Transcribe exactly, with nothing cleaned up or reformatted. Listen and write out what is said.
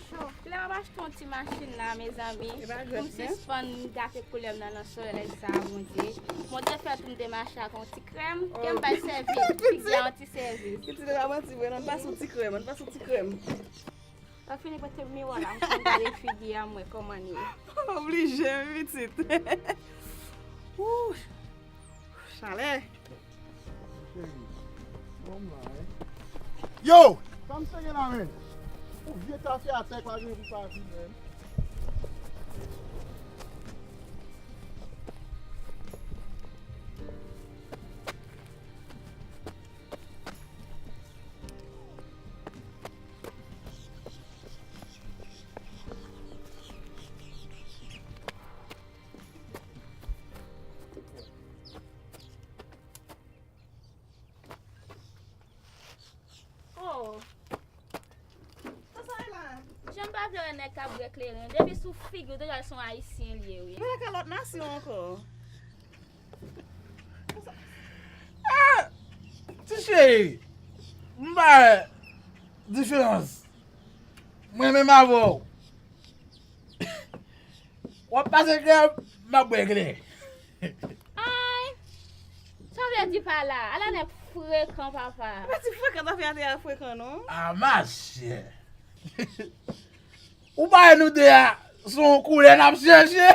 Cho. Lè m ap achte yon ti machin la, mezanmi, pou m sispann gate koulè m nan, nan solèy sa, Bondye. Bondye fè tou m te mache ak yon ti krèm, ke m bay sèvi. Figi a yon ti sèvis. Pitit, se pa manti vre, non, pase yon ti krèm, ann pase yon ti krèm. Lè fini mete miwa la, m konn gade figi a, m wè kòman l ye. Oblije, wi, pitit. Ooh, chalè. Cheri, bon, m la, wi. Yo! Sa m sere la, men? Yon vye kafe atè k pa gen pou pa vi, men. Oh. Sa sa ye la? Jan m pa vle wè nèg k ap bwè kleren. Depi sou figi w deja se yon ayisyen li ye, wi. Men nan kalòt nasyon ankò. Ah! Ti cheri, m pa wè diferans. Mwen menm avè w. W ap pase krèm, m ap bwè kleren. Ay! Sa w vle di pa la? Ala nèg frekan, papa. Ou pa di frekan, zafè atè a frekan, non? Ah, machè. Ou pa wè nou de a, se yon koulè n ap chèche.